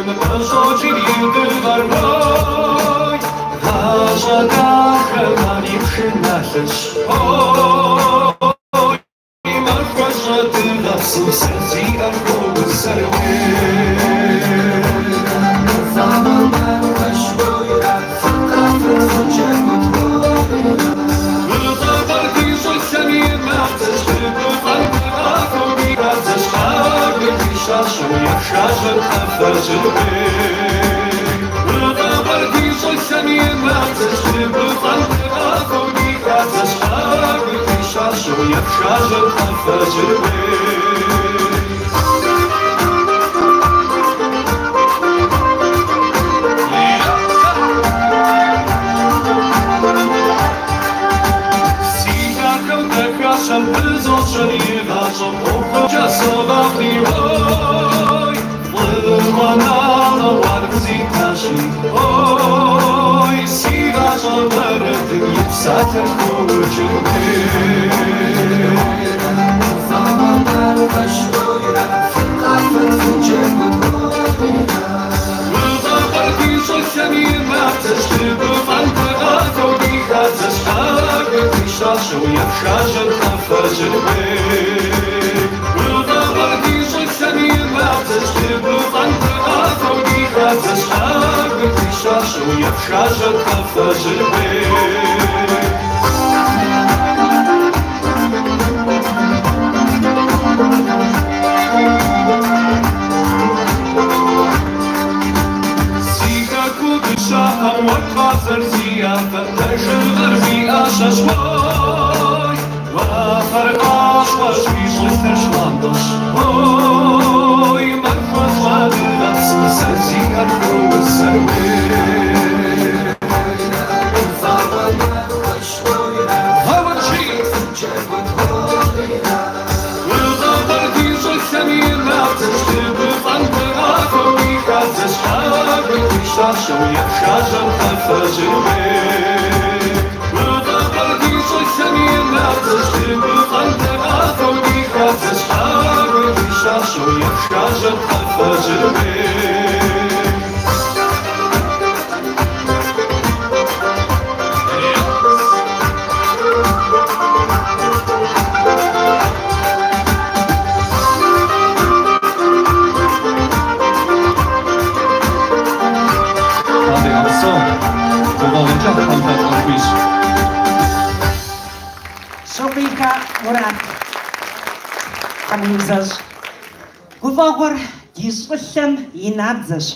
Къыщӏокӏыр и дыгъэр, ой, гъащӏэ дахэм ар и пшыналъэщ, ой, махуэщӏэ дыгъэпсым псэ зиӏэр хуоусэр, уей. Гуфӏэгъуэр ди щӏылъэм и набдзэщ, дыгуфӏэм дыкъафэу ди хабзэщ, ӏэгур дищащэу епшажьэр къафэжьыр, уей. Гуфӏэгъуэр ди щӏылъэм и набдзэщ, дыгуфӏэм дыкъафэу ди хабзэщ, ӏэгур дищащэу епшажьэр къафэжьыр, уей. Си лъахэм дахащэм пызощӏэр игъащӏэм ӏуэхукӏэ согъафӏи, ой, фӏыгъуэ нанэу ар къызитащи, ой, си гъащӏэ уэрэдым и псалъэр хоуджыр, уей. Гуфӏэгъуэр ди щӏылъэм и набдзэщ, дыгуфӏэм дыкъафэу ди хабзэщ, ӏэгур дищащэу епшажьэр къафэжьыр, уей. Гуфӏэгъуэр ди щӏылъэм и набдзэщ, дыгуфӏэм дыкъафэу ди хабзэщ, ӏэгур дищащэу епшажьэр къафэжьыр, уей. Си хэку дыщэхэм уэ къабзэр зи япэ, пэжыгъэр зи ӏэщэщ, ой. Уафэр къащхъуэщ, уи щӏылъэр щхъуантӏэщ, ой, махуэщӏэ дыгъэпсым псэ зиӏэр хуоусэр, уей. Гъэуэчи! Гуфӏэгъуэр ди щӏылъэм и набдзэщ, дыгуфӏэм дыкъафэу ди хабзэщ, ӏэгур дищащэу епшажьэр къафэжьыр, уей. Гуфӏэгъуэр ди щӏылъэм и набдзэщ, дыгуфӏэм дыкъафэу ди хабзэщ, ӏэгур дищащэу епшажьэр къафэжьыр, уей. Тхьэгъэпсэу, гуфӏэгъуэкӏэ Тхьэм фэ къыхуищӏ. Щокъуийхэ Мурат, Тхьэм иузэщӏ. Гуфӏэгъуэр ди щӏылъэм и набдзэщ,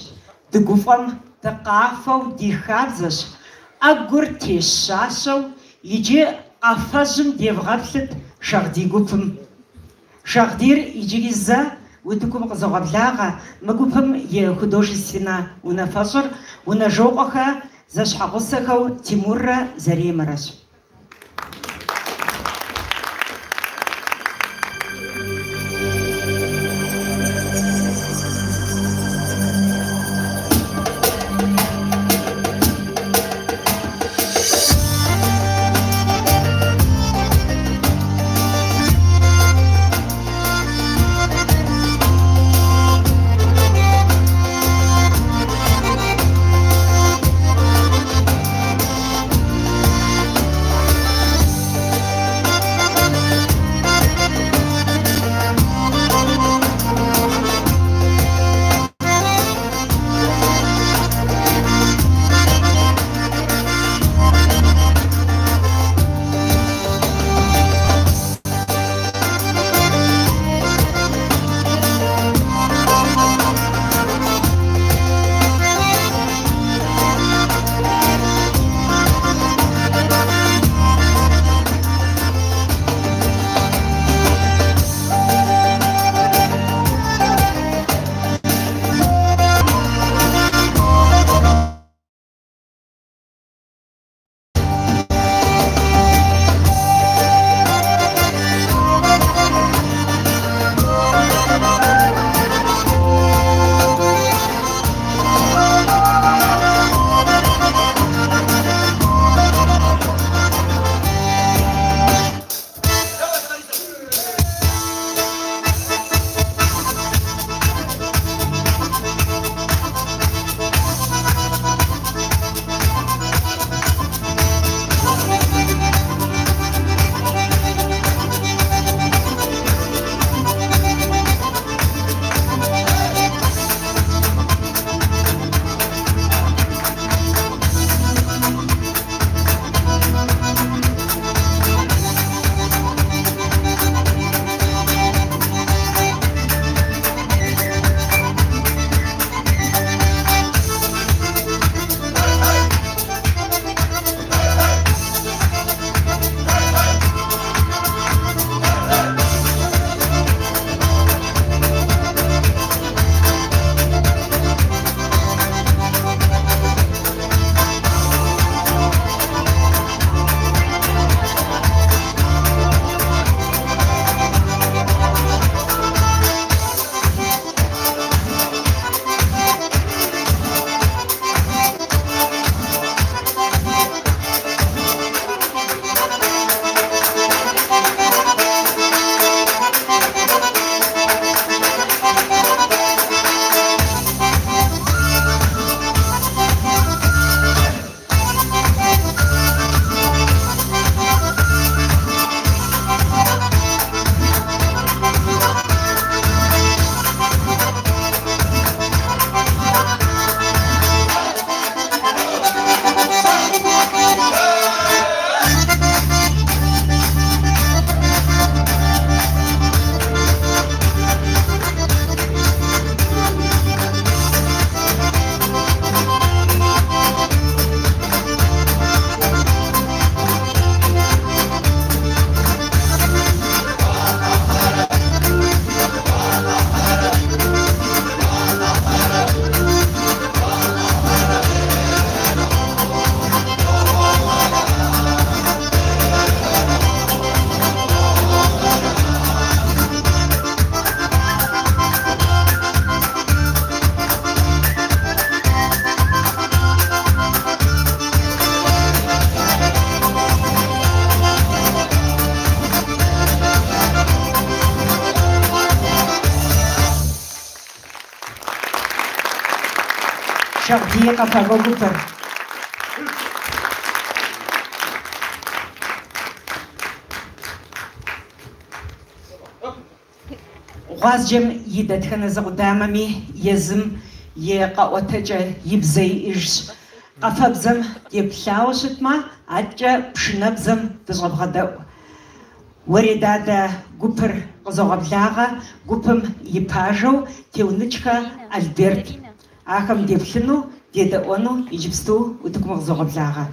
дыгуфӏэм дыкъафэу ди хабзэщ, ӏэгур тещащэу иджы къафэжьым девгъэплъыт Шагъдий гупым. Шагъдийр иджыри зэ утыкум къызогъэблагъэ, мы гупым и художественнэ унафэщӏыр Унэжокъуэхэ зэщхьэгъусэхэу Тимуррэ Заремэрэщ. Шагъдий къэфакӏуэ гупыр. Гъуазджэм и дэтхэнэ зы къудамэми езым и къэӏуэтэкӏэ и бзэ иӏэжщ. Къафэбзэм деплъауэ щытмэ, адэкӏэ пшынэбзэм дыщӏэвгъэдэӏу. Уэредадэ гупыр къызогъэблагъэ, гупым и пажэу Теунычхэ Альберт. Ахэм деплъыну, дедэӏуэну иджыпсту утыкум къызогъэблагъэ.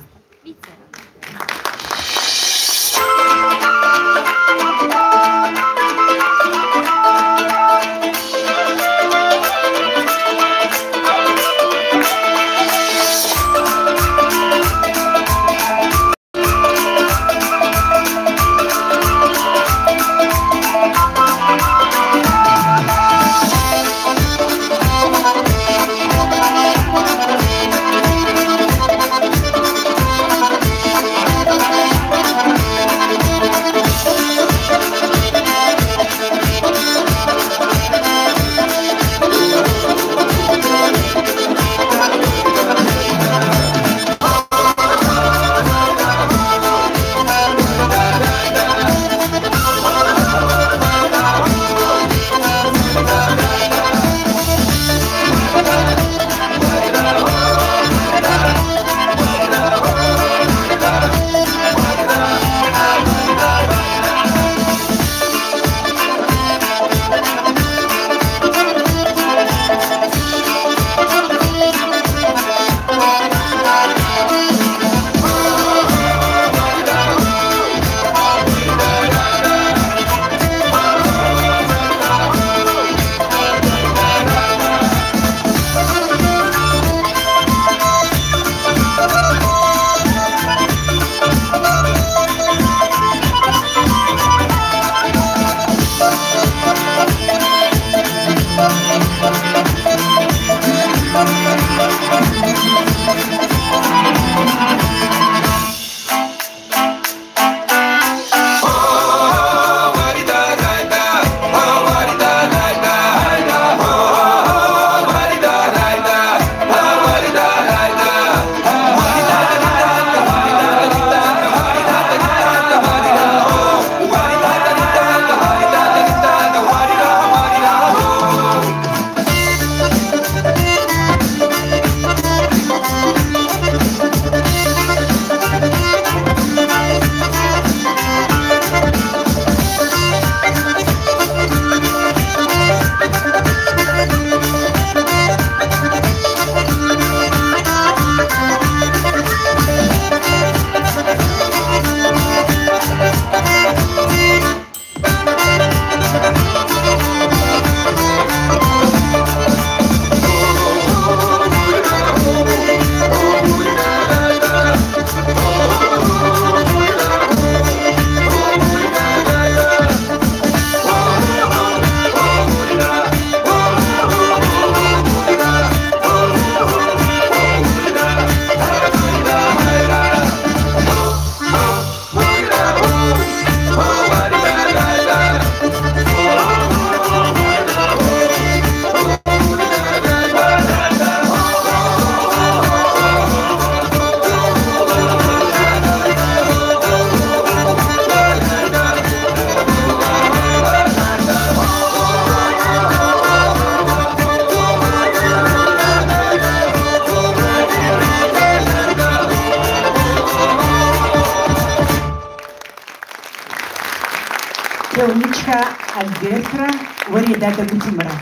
Теунычхэ Альбертрэ Уэредадэ гупымрэ.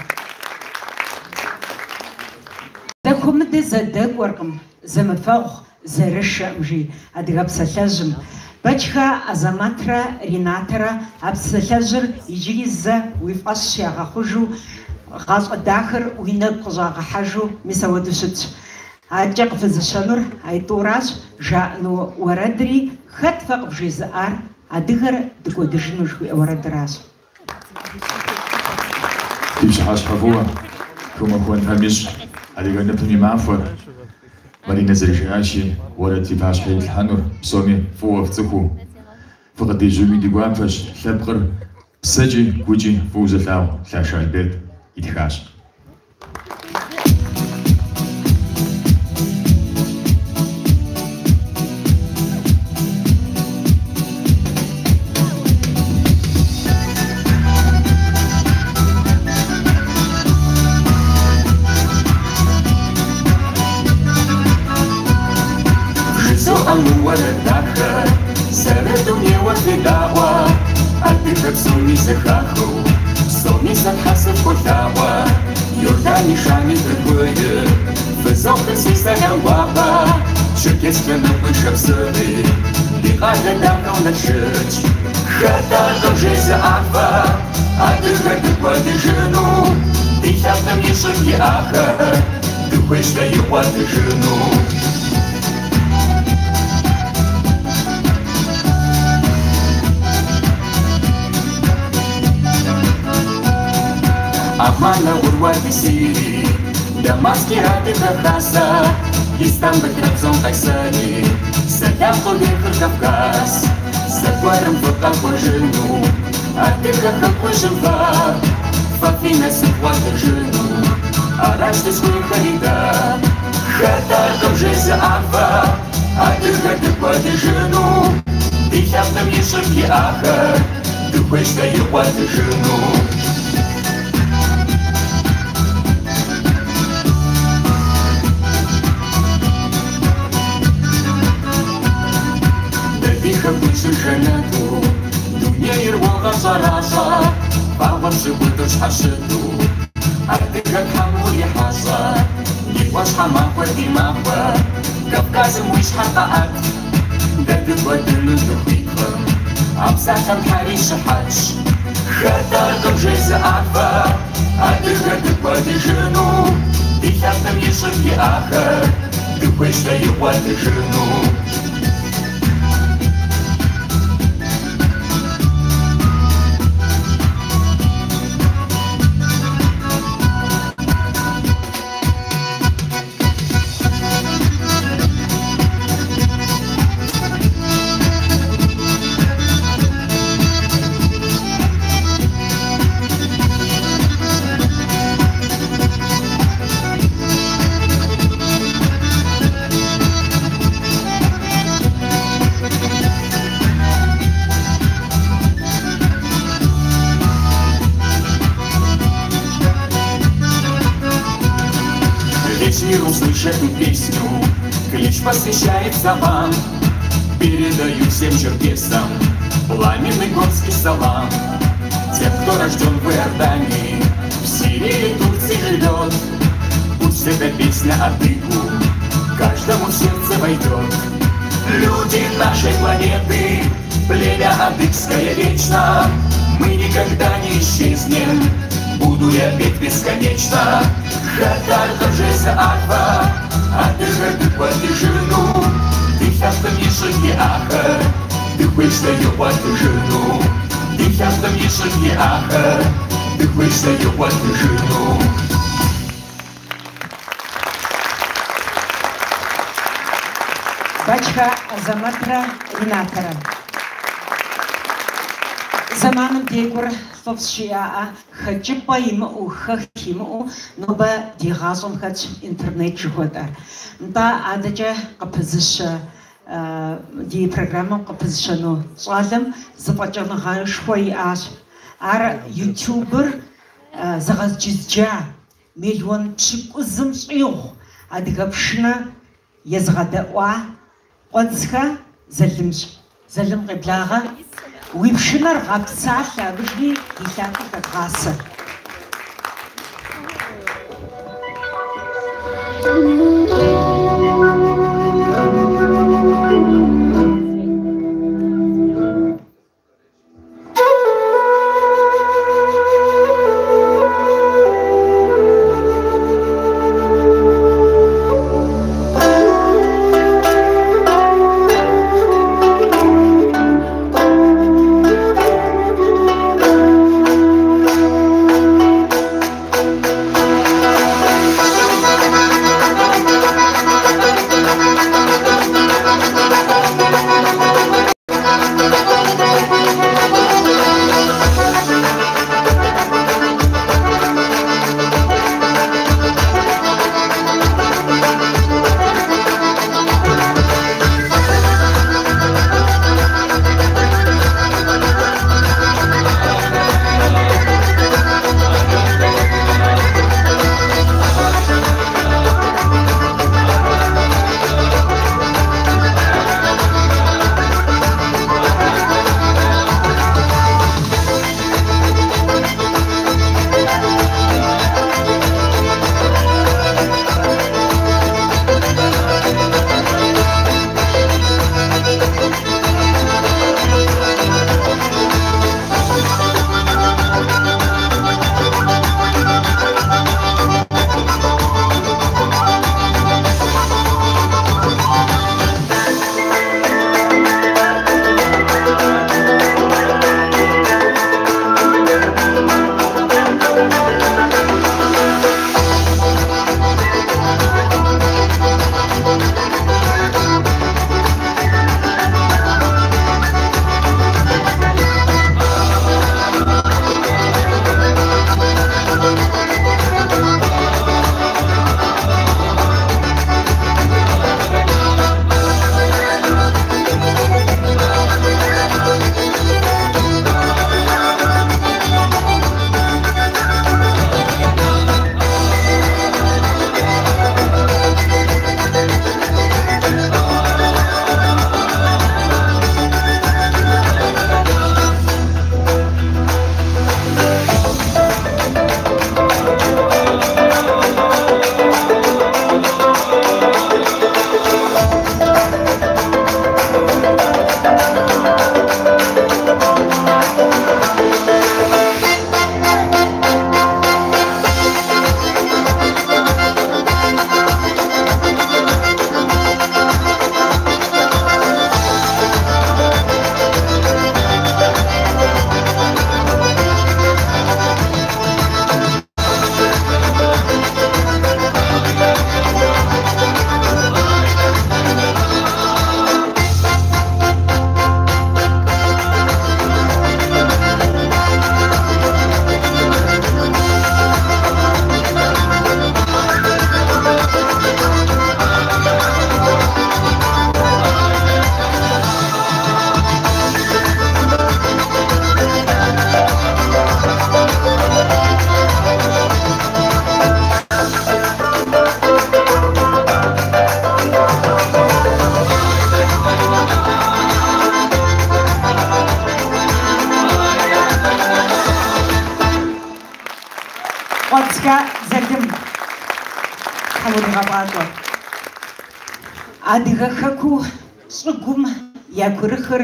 Зэхуэмыдэ зэдэкӏуэркъым, зэмыфэгъу зэрышэкъым, жи адыгэ псалъэжьым. Бэчхэ Азэмэтрэ Ренатэрэ а псалъэжьыр иджыри зэ уи фӏэщ ягъэхъужу, гъащӏэ дахэр уи нэгу къыщӏагъэхьэжу мис ауэдэу щытщ. Адэкӏэ къыпызыщэнур аитӏуращ, жаӏэну уэрэдри хэт фэ къывжезыӏар адыгэр дыкӏуэдыжыну жыхуиӏэ уэрэдыращ. Ди пщыхьэщхьэ фӏыуэ, Тхьэумахуэн Тхьэм ищӏ адыгэ ныпым и махуэр. Маринэ зэрыжиӏащи, уэрэд фи пащхьэ итлъхьэнур псоми фӏыуэ фцӏыхуу, фыкъыдежьуми ди гуапэщ, лъэпкъыр псэкӏи гукӏи фӏыуэ зылъагъу Лъашэ Альберт итхащ. Вжызоӏэ мы уэрэд дахэр, зэрыдунейуэ федаӏуэ, адыгэ псоми зэхахыу, псоми сэ Тхьэ сыфхуолъаӏуэ. Иордани, Шами, Тыркуи, фызохыр си сэлам гуапэ, Черкес лъэныкъуи Шапсыгъи, ди къалэ дахэу Налшыч. Хэт ар къывжезыӏар фэ, адыгэр дыкӏуэдыжыну, ди лъэпкъым и щӏым иӏахэр дыхуейщ дэ игъуэтыжыну. Амман, Урвати, Сирии, Дамаск, адыгэ хасэ, Истамбыл, Трабзон, Къайсэри, сэлам къывехыр Кавказ. Зэгуэрым фыкъэкӏуэжыну, адыгэ хэкужьым фэ, фэ фи насып вгъуэтыжыну, аращ дызыхуейхэри дэ. Хэт ар къывжезыӏар фэ, адыгэр дыкӏуэдыжыну, ди лъэпкъым и щӏым иӏахэр дыхуейщ дэ игъуэтыжыну. Дэ ди хэкужьыр жэнэту, дунейр уогъэщӏэращӏэ, вагъуэ пщыкӏутӏыр щхьэщыту, адыгэ Тхьэм урихьэщӏэ, ди ӏуащхьэмахуэр ди махуэ, Кавказым уи щхьэр къэӏэт, дэ дыкӏуэдыну дыхуиткъым, а псалъэм Тхьэри щыхьэтщ. Хэт ар къывжезыӏар фэ, адыгэр дыкӏуэдыжыну, ди лъэпкъым и щӏым иӏахэр дыхуейщ дэ игъуэтыжыну. Весь мир услышит эту песню, клич посвящается вам. Передаю всем черкесам пламенный горский салам. Тем, кто рожден в Иордании, в Сирии, Турции живет, пусть эта песня адыгу каждому в сердце войдет. Люди нашей планеты, племя адыгское вечно, мы никогда не исчезнем, буду я петь бесконечно. Хэт ар къывжезыӏар фэ, адыгэр дыкӏуэдыжыну, ди лъэпкъым и щӏым иӏахэр дыхуейщ дэ игъуэтыжыну. Ди лъэпкъым и щӏым иӏахэр дыхуейщ дэ игъуэтыжыну. Бэчхэ Азэмэтрэ Ренатэрэ. Зэманым декӏур лӏыфӏщ жиӏаӏэ, хэкӏыпӏэ имыӏэу, хэх имыӏэу нобэ ди гъащӏэм хэтщ интернет жыхуэтӏэр. Нтӏэ адэкӏэ къыпызыщэ ди программэм къыпызыщэну щӏалэм зэфӏэкӏыныгъэшхуэ иӏащ. Ар ютубыр зыгъэзджызджа мелуан пщыкӏузым щӏигъу адыгэ пшынэ езыгъэдэӏуа Къуэдзхэ Залымщ. Залым, къеблагъэ, уи пшынэр гъэпсалъэ, абыжми ди лъэпкъыр хэдгъасэ. Дывгъэпӏащӏэ. Адыгэ хэкуу щӏыгум я курыхыр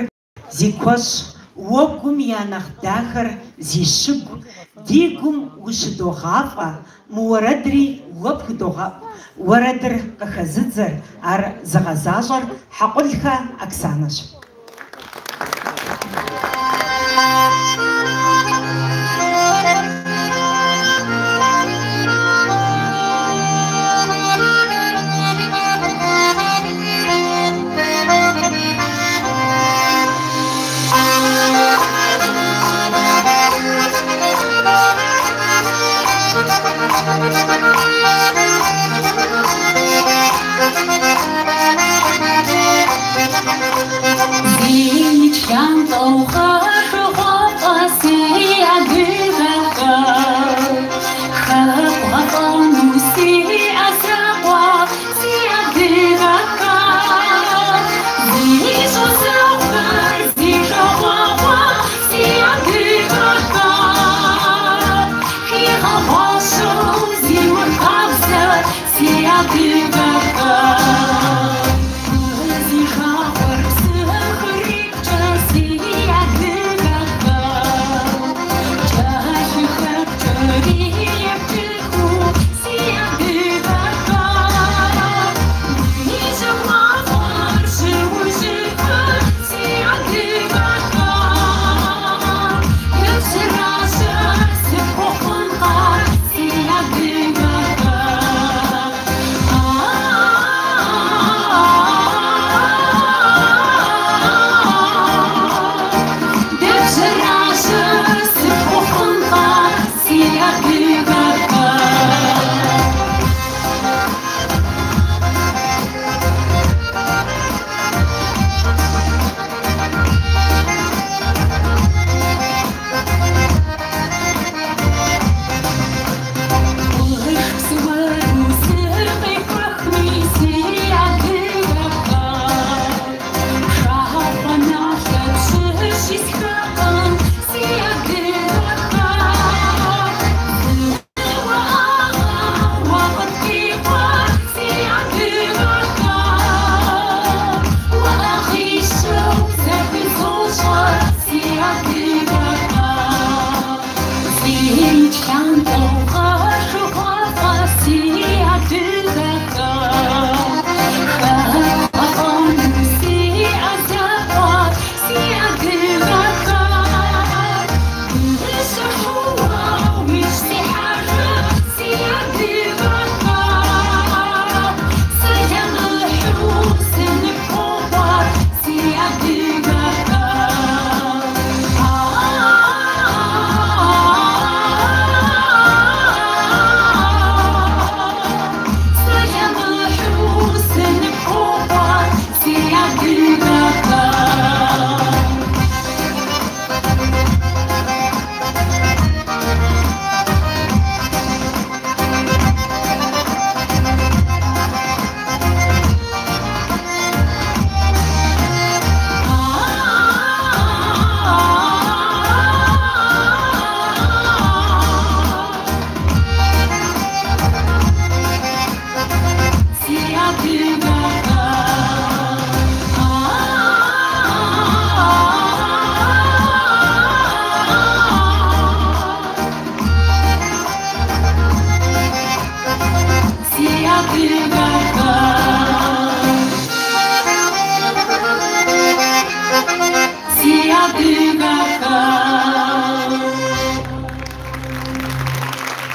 зи куэщӏ, уэгум я нэхъ дахэр зи щыгу, ди гум ущыдогъафӏэ, мы уэрэдри уэ пхудогъэӏу. Уэрэдыр къыхэзыдзэр, ар зыгъэзащӏэр Хьэкъулхэ Оксанэщ.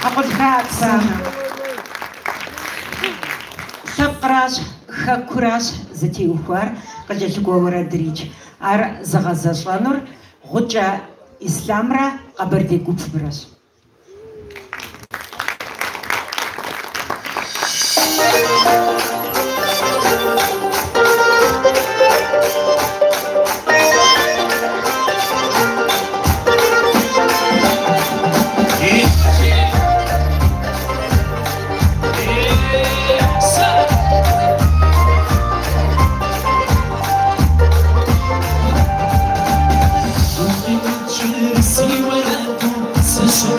Хьэкъулхэ Оксанэ. Лъэпкъращ, хэкуращ зытеухуар къыкӏэлъыкӏуэ уэрэдрикӏ. Ар зыгъэзэщӏэнур Гъукӏэ Ислъамрэ Къэбэрдей гупымрэщ. Си уэрэду сыщыт.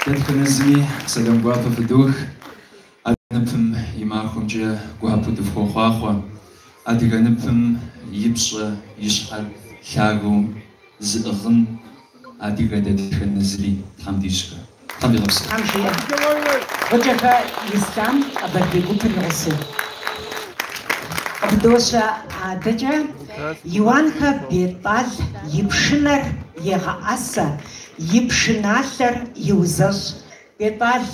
Дэтхэнэ зыми сэлам гуапэ фыдох, Адыгэ ныпым и махуэмкӏэ гуапэу дыфхуохъуахъуэ, адыгэ ныпым и пщӏэ, и щхьэр лъагэу зыӏыгъын адыгэ дэтхэнэ зыри Тхьэм дищӏхэ. Тхьэм дигъэпсэу. Тхьэм жиӏэ. Гъукӏэхэ Ислъам Къэбэрдей гупыр и гъусэу. Къыпыдощэ адэкӏэ Иуанхэ Бетӏал и пшынэр егъэӏэсэ, и пшыналъэр еузэщӏ. Бетӏал,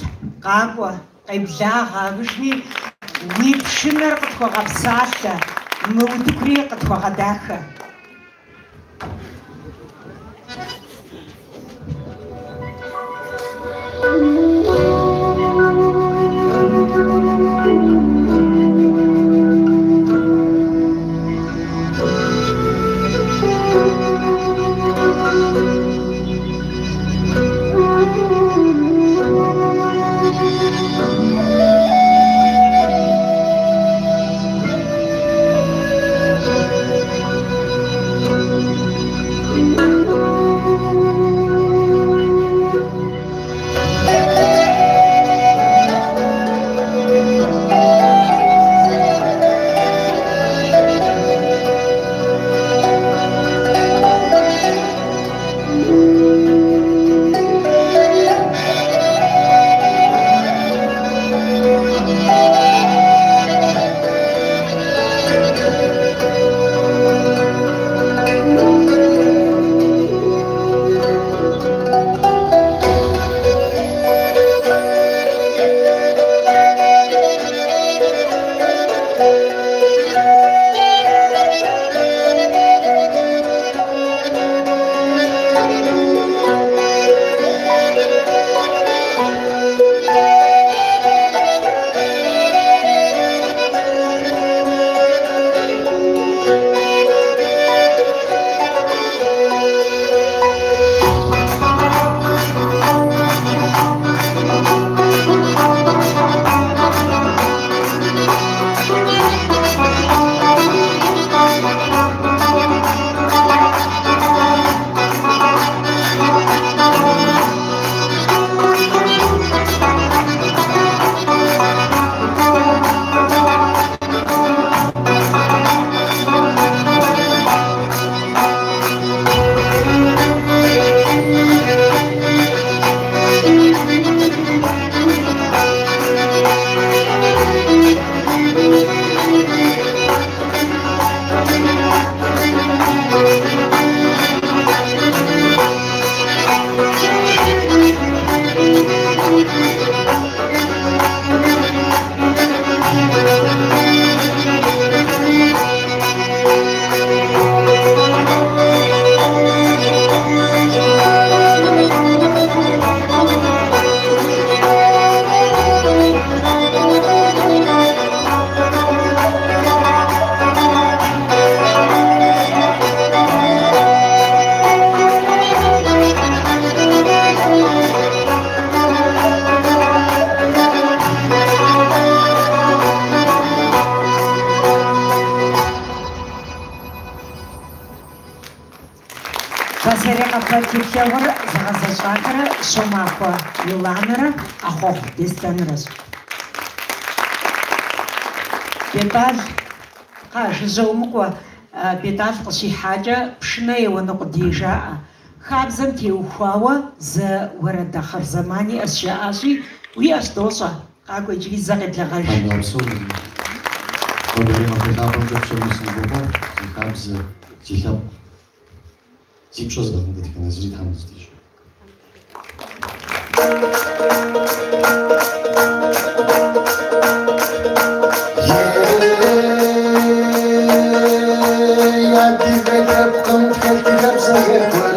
къакӏуэ, къеблагъэ абыжми, уи пшынэр къытхуэгъэпсалъэ, мы утыкури къытхуэгъэдахэ. Пасэрей къафэ теплъэгъуэр зыгъэзэщӏахэр Щомахуэ Миланэрэ Ахъуэхъу Беслъэнрэщ. Бетӏал, кхъа, жыжьэ умыкӏуэ, Бетӏал къыщихьакӏэ пшынэ еуэну къудей жаӏэ. Хабзэм теухуауэ зы уэрэд ахъырзэман иӏэщ жаӏащи, уиӏэщ, дощӏэ. Къакӏуэ иджыри зэ къеблэгъэж. Тхьэм Нобэрей махуэ лъапӏэмкӏэ псоми сынывохъуэхъу, зи хабзэ, зи лъэпкъ, зи пщӏэ зыӏыгъын дэтхэнэ зыри Тхьэм дыздищӏ. Ей, адыгэ лъэпкъым тхэлъ хабзэ екӏур,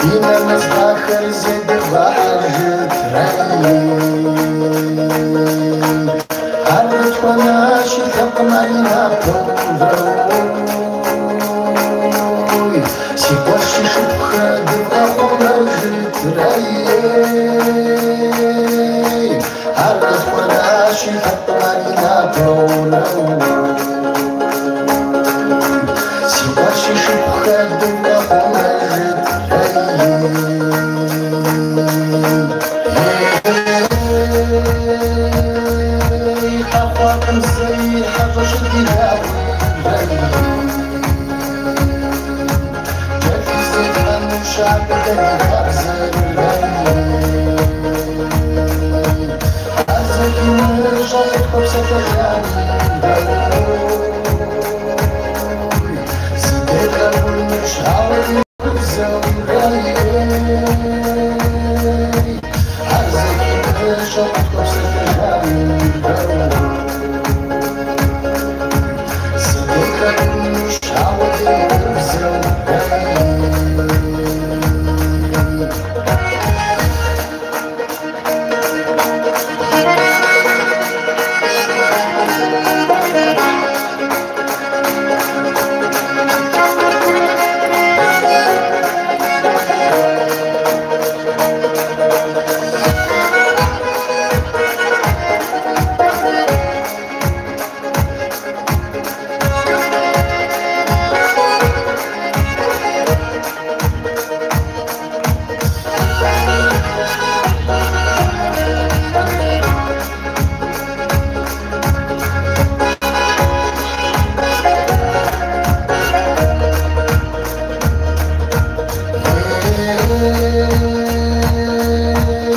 Ди нэмыс дахэр зедывгъэхьэжыт, Ар къытхуэнащи лъэпкъым ар и напэу, Си къуэш си шыпхъухэ дывгъэхъумэжыт, Ар къытхуэнащи лъэпкъым ар и напэу, Си къуэш си шыпхъухэ дывгъэхъумэжыт, Ей, къэхъуакъым зэи хьэщӏэ щыдилъагъуи, Кӏэлъызетхьэнущ абы дэ ди хабзэр, Ар зэхимыщӏэ къытхуэпсэлъэжами, Зыдедгъэкӏунущ ауэ ди бзэу, Ар зэхимыщӏэ къытхуэпсэлъэжами, Зыдедгъэкӏунущ ауэ ди бзэу.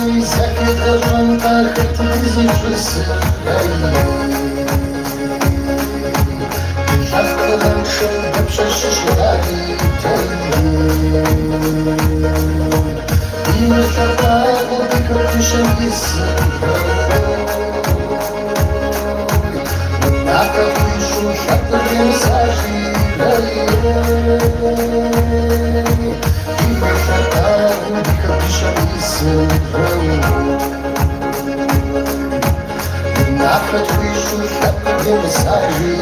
Ей, зэхедгъэщӏэнкъэ хэт дызищӏысыр, Ди лъэпкъыгъэншэу дапщэщ щытари, Ди мылъэпкъагъыу ди хэку дыщэм исыр, Унафэ хуищӏу лъэпкъыр емысажи, Ди мылъэпкъагъыу ди хэку дыщэм исыр, Унафэ тхуищӏу лъэпкъыр емысажи,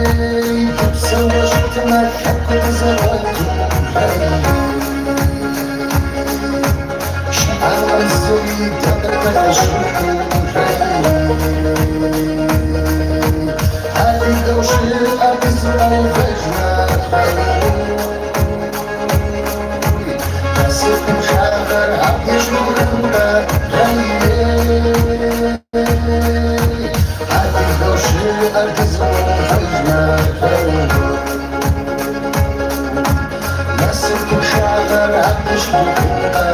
Ей, дыпсэууэ щытмэ лъэпкъыр дызэкъуэту, Щыӏэнкъым зыри дэ къытпэлъэщыну, Адыгэу щыӏэр дызэкъуэувэжмэ, Насыпыншагъэр абдеж щыухынкъэ, Адыгэу щыӏэр дызэкъуэувэжмэ, Насыпыншагъэр абдеж щыухынкъэ.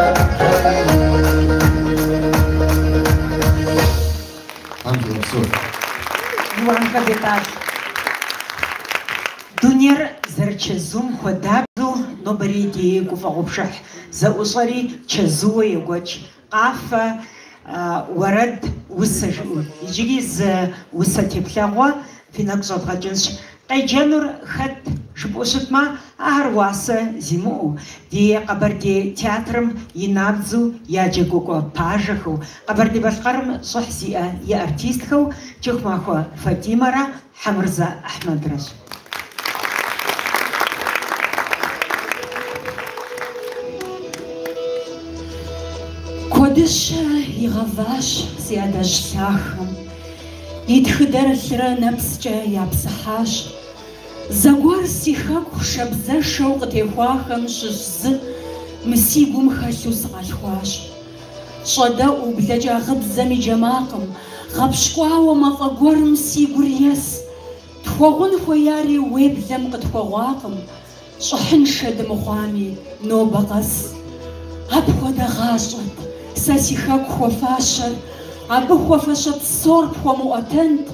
Тхьэм фигъэпсэу. Иуанхэ Бетӏал. Дунейр зэрычэзум хуэдабзэу нобэрей ди гуфӏэгъуэ пшыхь зэӏущӏэри чэзууэ йокӏуэкӏ. Къафэ, уэрэд, усэ жыӏэу. Иджыри зы усэ теплъэгъуэ фи нэгу щӏэдгъэкӏынщ. Къеджэнур хэт жыпӏэу щытмэ, ахэр уасэ зимыӏэу, ди Къэбэрдей театрым и набдзэу я джэгуакӏуэ пажэхэу, Къэбэрдей-Балъкъэрым щӏыхь зиӏэ и артистхэу Кӏыхумахуэ Фатимэрэ Хьэмырзэ Ахьмэдрэщ. Куэдыщэ Игъэващ си адэжь лъахэм, и тхыдэр лъырэ нэпскӏэ япсыхьащ. Зэгуэр си хэку шабзэшэу къытехуахэм щыщ зы мы си гум хэлъу сыкъалъхуащ. Щӏэдэӏуу блэкӏа гъыбзэм и джэ макъым, гъэпщкӏуауэ мафӏэ гуэрым си гур ес. Тхуэгъун хуеяри уеблэм къытхуэгъуакъым, Щӏыхьыншэ дымыхъуами нобэ къэс. Апхуэдэ гъащӏэт сэ си хэку хуэфащэр, абы хуэфащэ псор пхуэмыӏуэтэнт.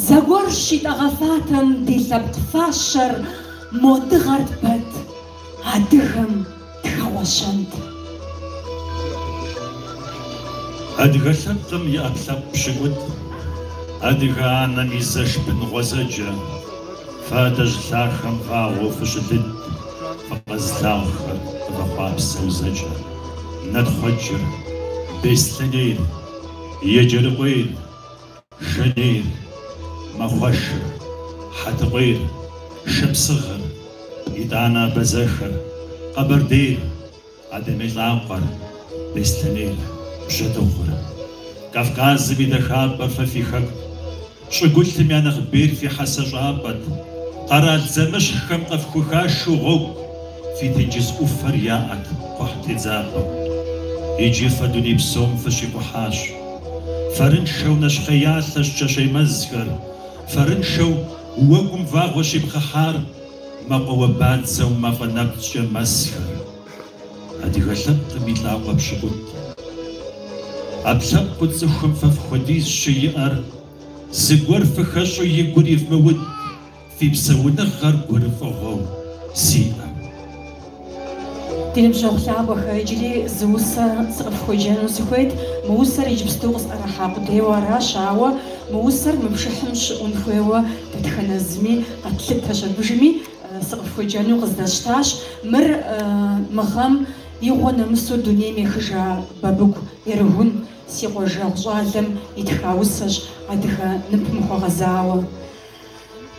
Зэгуэр щитӏэгъэфатэм ди лъэпкъ фащэр, мо дыгъэр пэт, адыгэм тхэгъуэщэнт. Адыгэ лъэпкъым и ӏэпкълъэпкъ пщыкӏутӏ, адыгэ анэм и зэш бын гъуэзэджэ, фэ адэжь лъахэм вагъуэу фыщылыд, фыкъэзылъагъухэр къывэхъуапсэу зэкӏэ. Натхъуэджыр, Беслъэнейр, Еджэрыкъуейр, Жэнейр, Мэхъуэшыр, Хьэтыкъуейр, Шапсыгъыр, итӏанэ Абазэхэр, Къэбэрдейр, Адэмей лӏакъуэр, Беслъэнейр, Бжьэдыгъур. Кавказым и дахапӏэр фэ фи хэкут, щӏыгулъым я нэхъ бейр фи хьэсэ щӏапӏэт, къэрал зэмыщхьхэм къыфхухашу гъуэгу, фи тенджыз ӏуфэр яӏэт кхъухь тедзапӏэу. Иджы фэ дуней псом фыщикъухьащ. Фэрыншэу нэщхъеялъэщ чэщей мэзхэр, фэрыншэу уэгум вагъуэ щипхъыхьар, мэкъуауэ бадзэу мафӏэ нэпцӏкӏэ мэсхэр. Адыгэ лъэпкъым и лӏакъуэ пщыкӏутӏ. ӏэпкълъэпкъыу цӏыхум фэ фхуэдизщи иӏэр, зыгуэр фыхэщӏу и гур ивмыуд, фи псэуныгъэр гурыфӏыгъуэу сиӏэ. Ди ныбжьэгъу лъапӏэхэ, иджыри зы усэ сыкъыфхуеджэну сыхуейт. Мы усэр иджыпсту къысӏэрыхьа къудейуэ аращ, ауэ мы усэр мы пшыхьым щыӏун хуейуэ дэтхэнэ зыми къэтлъытэщ абыжми сыкъыфхуеджэну къыздэсщтащ. Мыр мы гъэм игъуэ нэмысу дунейм ехыжа Бабыгу Эргун си къуажэгъу щӏалэм итха усэщ адыгэ ныпым хуэгъэзауэ.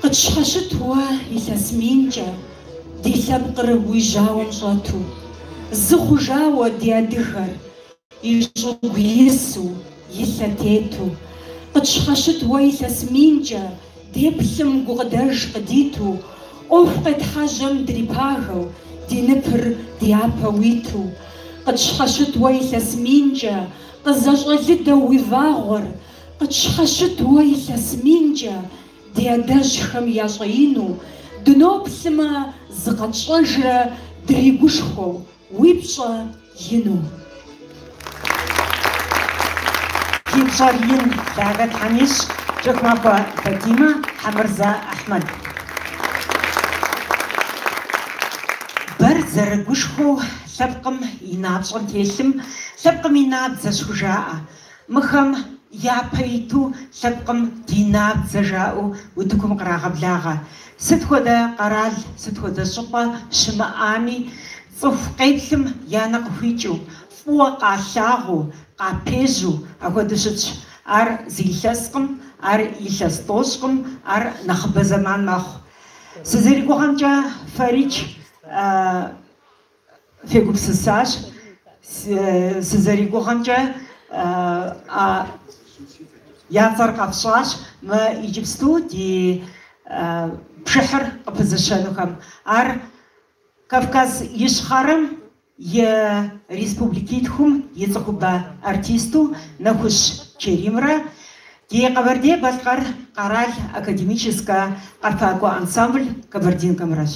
Къытщхьэщыт уэ илъэс минкӏэ, ди лъэпкъыр уи жьауэм щӏэту, зы хъужауэ ди адыгэр, и щӏыгу ису, и лъэ тету. Къытщхьэщыт уэ илъэс минкӏэ, деплъым гукъыдэж къыдиту, ӏуэху къетхьэжьэм дрипагэу, ди ныпыр дяпэ уиту. Къытщхьэщыт уэ илъэс минкӏэ, къызэщӏэлыдэу уи вагъуэр, Къытщхьэщыт уэ илъэс минкӏэ ди адэжьхэм я щӏэину, дыноплъымэ, зыкъэтщӏэжрэ дригушхуэу уи пщӏэ ину. Фи пщӏэр ин, лъагэ Тхьэм ищӏ, Кӏыхьмахуэ Фатимэ, Хьэмырзэ Ахьмэд. Бэр зэрыгушхуэу лъэпкъым и напщӏэм телъым, лъэпкъым и набдзэщ хужаӏэ. Мыхэм япэ иту лъэпкъым ди набдзэ жаӏэу утыкум кърагъэблагъэ. Сыт хуэдэ къэрал, сыт хуэдэ щӏыпӏэ щымыӏами, цӏыху къеплъым я нэ къыхуикӏыу, фӏыуэ къалъагъуу, къапежьу апхуэдэу щытщ. Ар зы илъэскъым, ар илъэс тӏощӏкъым, ар нэхъыбэ зэман мэхъу. Сызэригугъэмкӏэ, фэрикӏ фегупсысащ. Сызэригугъэмкӏэ, а я цӏэр къэфщӏащ мы иджыпсту ди пшыхьыр къыпызыщэнухэм. Ар Кавказ Ищхъэрэм и республикитхум и цӏыхубэ артисту Нэхущ Черимрэ ди Къэбэрдей-Балъкъэр къэрал академическэ къэфакӏуэ ансамбль Кабардинкэмрэщ.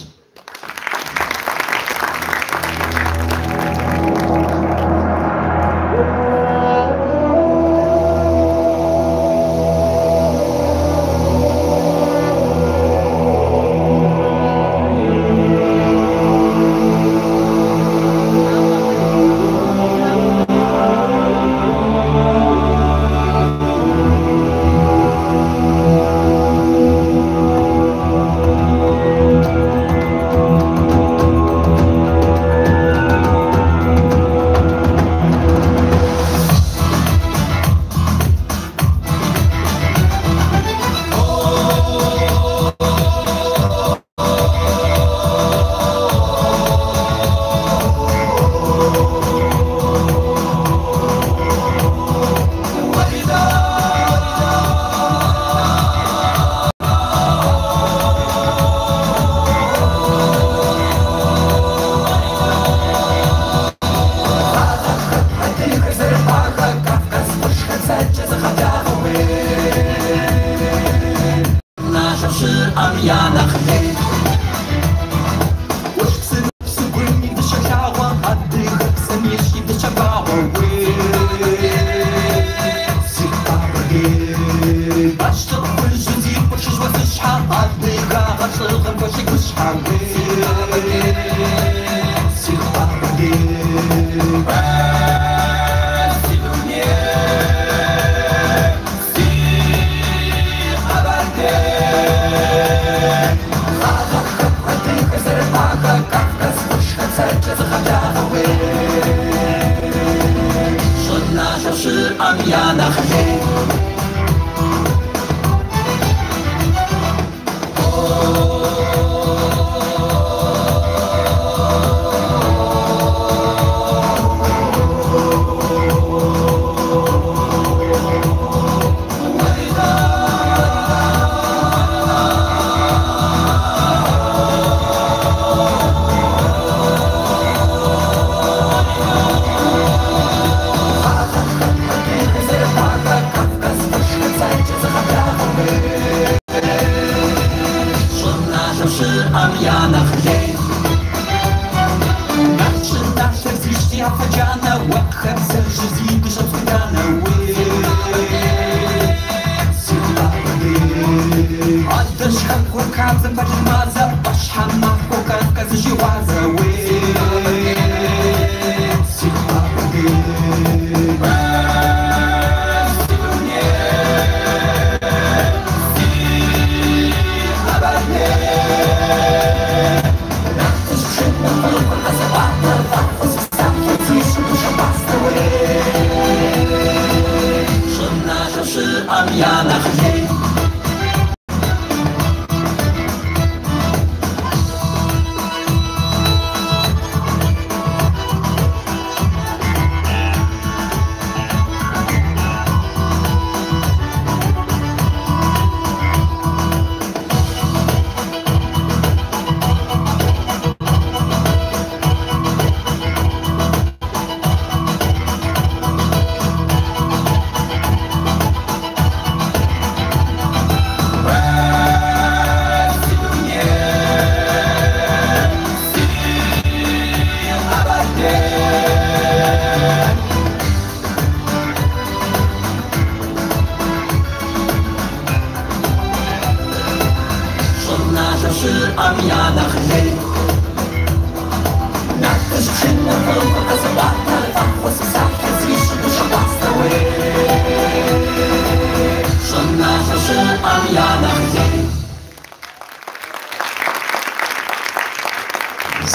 нэхъ лей.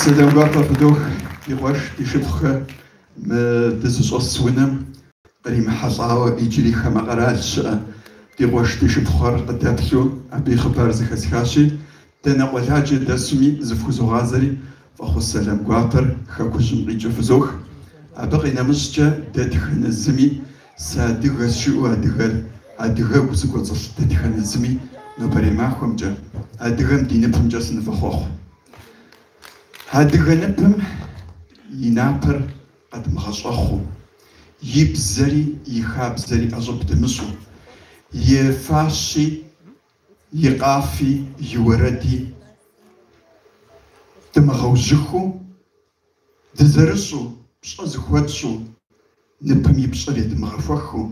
Сэлам гуапэ фыдох, ди къуэш, ди шыпхъухэ, мы дызыщӏэс унэм къримыхьэлӏауэ иджыри хамэ къэрал щыӏэ ди къуэш, ди шыпхъухэр къыдэплъу абы и хъыбар зэхэсхащи, дэнэ къуэладжэ дэсуми зыфхузогъазэри фӏэхъус сэлам гуапэр хэкужьым къикӏыу фызох. Абы къинэмыщӏкӏэ дэтхэнэ зыми сыадыгэщ жиӏэу адыгэр адыгэгу зыкӏуэцӏылъ дэтхэнэ зыми нобэрей махуэмкӏэ, адыгэм ди ныпымкӏэ сынывохъуэхъу. Адыгэ ныпым и напэр къэдмыгъэщӏэхъуу, и бзэри и хабзэри ӏэщӏыб дымыщӏу, и фащи, и къафи, и уэрэди дымыгъэужьыхыу, дызэрыщӏу, пщӏэ зыхуэтщӏу, ныпым и пщӏэр едмыгъэхуэхыу,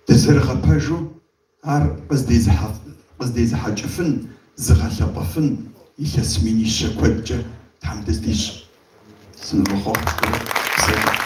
дызэрыгъэпэжу ар къыздезыхьэкӏыфын, зыгъэлъэпӏэфын илъэс минищэ куэдкӏэ Тхьэм дыздищӏ. Сынывохъуэхъу.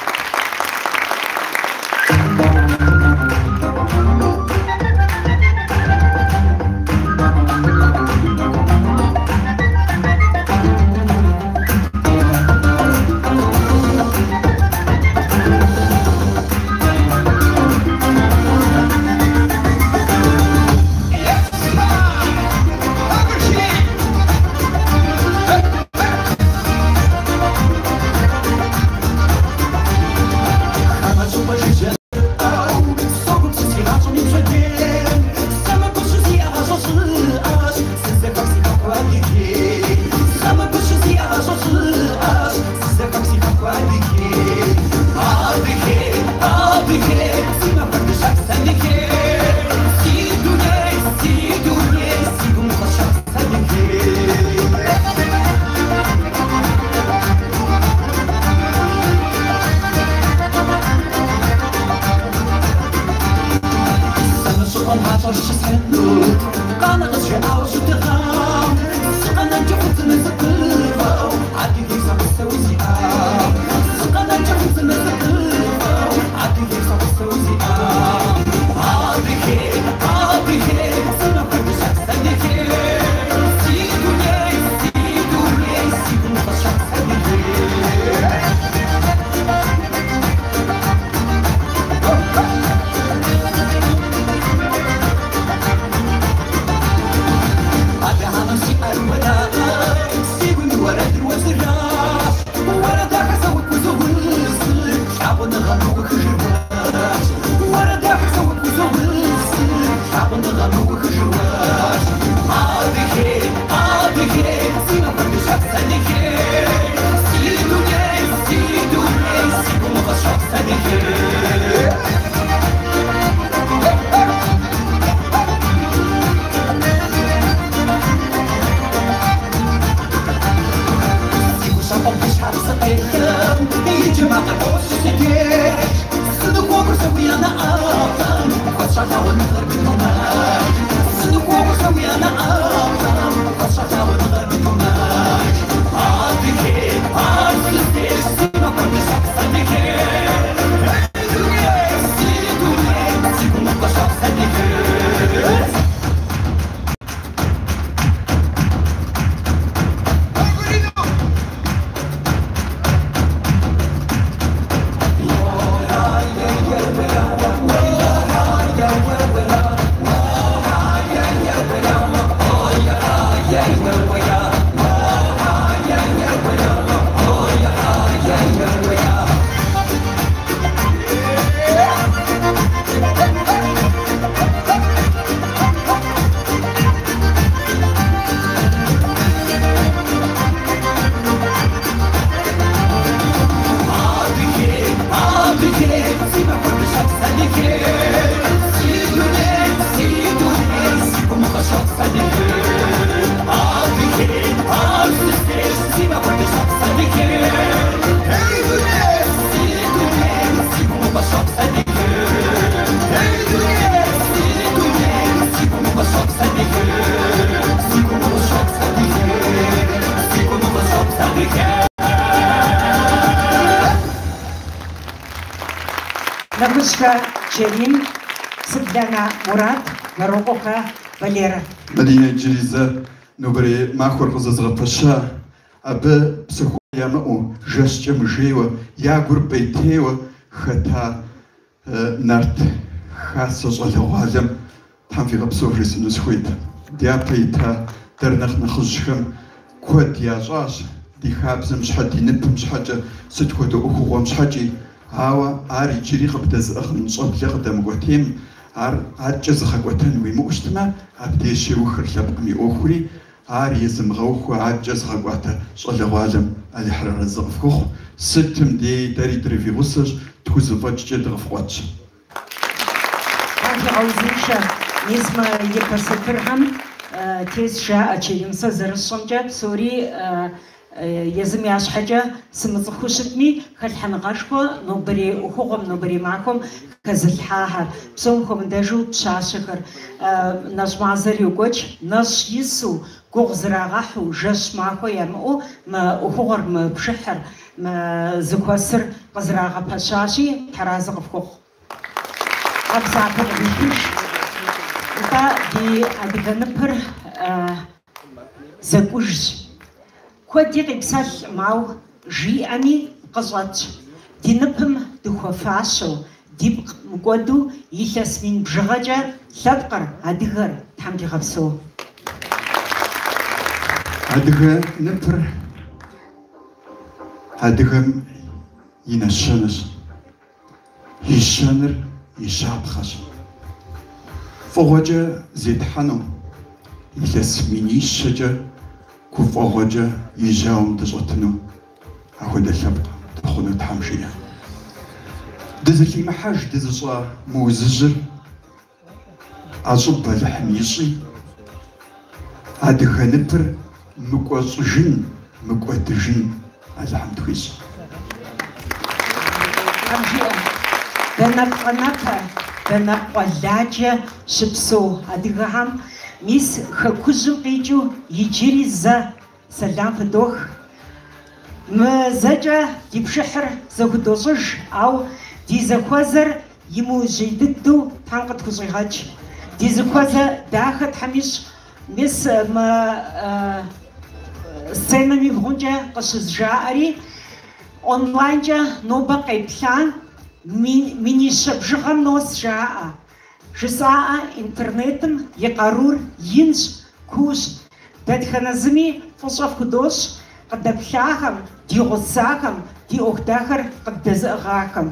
уэращ. Уэрэ дахэ сэ уигу узоуз, лъагъуныгъэ мыухыжыр уэращ. Уэрэ дахэ сэ уигу узоуз, лъагъуныгъэ мыухыжыр уэращ. Адыгей, Адыгей, си махуэр дыщэпс Адыгей. Си дуней, си дуней, си гум укъыщопс Адыгей. Си гущапӏэм дыщэпс къехым, иджы макъыр къос си деж. Сыныхуокӏуэр сэ уи анэ ӏэплӏэм, пхуэсщӏа лъагъуныгъэр бынумэж. Сыныхуокӏуэр сэ уи анэ ӏэплӏэм, пхуэсщӏа лъагъуныгъэр бынумэж. Адыгей, ар сыздеж, си махуэр дыщэпс Адыгей. Эй, дуней, си дуней, си гум укъыщопс Адыгей. Адыгей, Адыгей, си махуэр дыщэпс Адыгей. Си дуней, си дуней, си гум укъыщопс Адыгей. Адыгей, ар сыздеж, си махуэр дыщэпс Адыгей. Эй, дуней, си дуней, си гум укъыщопс Адыгей. Эй, дуней, си дуней, си гум укъыщопс Адыгей. Си гум укъыщопс Адыгей. Си гум укъыщопс Адыгей. Нэхущхэ Чэрим, Сыбланэ Мурат, Вэрокъуэхэ Валерэ. Маринэ иджыри зэ нобэрей махуэр къызэзыгъэпэща, абы псэхугъуэ ямыӏэу, жэщкӏэ мыжейуэ, я гур пӏейтейуэ хэта Нарт Хасэ щӏалэгъуалэм Тхьэм фигъэпсэу жесӏэну сыхуейт. Дяпэ ита дэр нэхъ нэхъыжьхэм куэд ящӏащ ди хабзэм щхьэ, ди ныпым щхьэкӏэ, сыт хуэдэ ӏуэхугъуэм щхьэкӏи, ауэ ар иджыри къыбдэзыӏыгъын щӏэблэ къыдэмыкӏуэтейм, ар адэкӏэ зыгъэкӏуэтэн уимыӏэу щытмэ, абдеж щеухыр лъэпкъым и ӏуэхури, ар езымыгъэухуэ адэкӏэ зыгъэкӏуатэ щӏалэгъуалэм Алыхьыр арэзы къыфхухъу, сытым деи дэри дрывигъусэщ, тхузэфӏэкӏкӏэ дыкъыфкъуэтщ. Тхьэм фигъэузыншэ, мис мы ипэ сатырхэм тес жаӏэ Чэрим, сэ зэрысщӏэмкӏэ псори езым я щхьэкӏэ сымыцӏыхуу щытми, хэлъхьэныгъэшхуэ нобэрей ӏуэхугъуэм, нобэрей махуэм хэзылъхьахэр, псом хуэмыдэжу пщащэхэр. Нэщӏ мазэр йокӏуэкӏ, нэщӏ ису, гугъу зрагъэхьу, жэщ махуэ ямыӏэу мы ӏуэхугъуэр, мы пшыхьыр, мы зэхуэсыр къызэрагъэпэщащи, Тхьэразэ къыфхухъу. Тхьэм псапэ къывитыж. Нтӏэ, ди адыгэ ныпыр зэкӏужщ. Куэди къипсэлъкъым, ауэ жиӏэми къыщӏэтщ. Ди ныпым дыхуэфащэу, дипкъ мыкӏуэду илъэс мин бжыгъэкӏэ лъэпкъыр, адыгэр Тхьэм дигъэпсэу. Адыгэ ныпыр адыгэм и нэщэнэщ, и щэныр и щапхъэщ. Фӏыгъуэкӏэ зетхьэну, илъэс минищэкӏэ гуфӏэгъуэкӏэ и жьауэм дыщӏэтыну апхуэдэ лъэпкъ дыхъуну Тхьэм жиӏэ. Дызылъимыхьэж дызыщӏа мы узыжьыр ӏэщӏыб Алыхьым ищӏи, адыгэ ныпыр мыкӏуэщӏыжын, мыкӏуэдыжын Алыхьым тхуищӏ. Тхьэм жиӏэ, дэнэ плӏанэпэ, дэнэ къуэладжэ щыпсэу адыгэхэм мис хэкужьым къикӏыу иджыри зэ сэлам фыдох. Мы зэкӏэ ди пшыхьыр зэхудощӏыж, ауэ ди зэхуэзэр имыужьей дыдэу Тхьэм къытхущӏигъэкӏ. Ди зэхуэзэ дахэ Тхьэм ищӏ. Мис мы сценэм и бгъумкӏэ къыщызжаӏэри, онлайнкӏэ нобэ къеплъа минищэ бжыгъэм нос жаӏэ. Жысӏаӏэ, интернетым и къарур инщ, куущ. Дэтхэнэ зыми фӏыщӏэ фхудощӏ. къыдэплъахэм, ди гъусахэм, ди ӏуэху дахэр къыддэзыӏыгъахэм.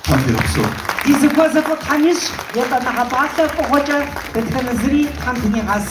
Тхьэм фигъэпсэу. Ди зэхуэзэ фӏы Тхьэм ищӏ, етӏанэгъэ пӏалъэ фӏыгъуэкӏэ дэтхэнэ зыри Тхьэм дынигъэс.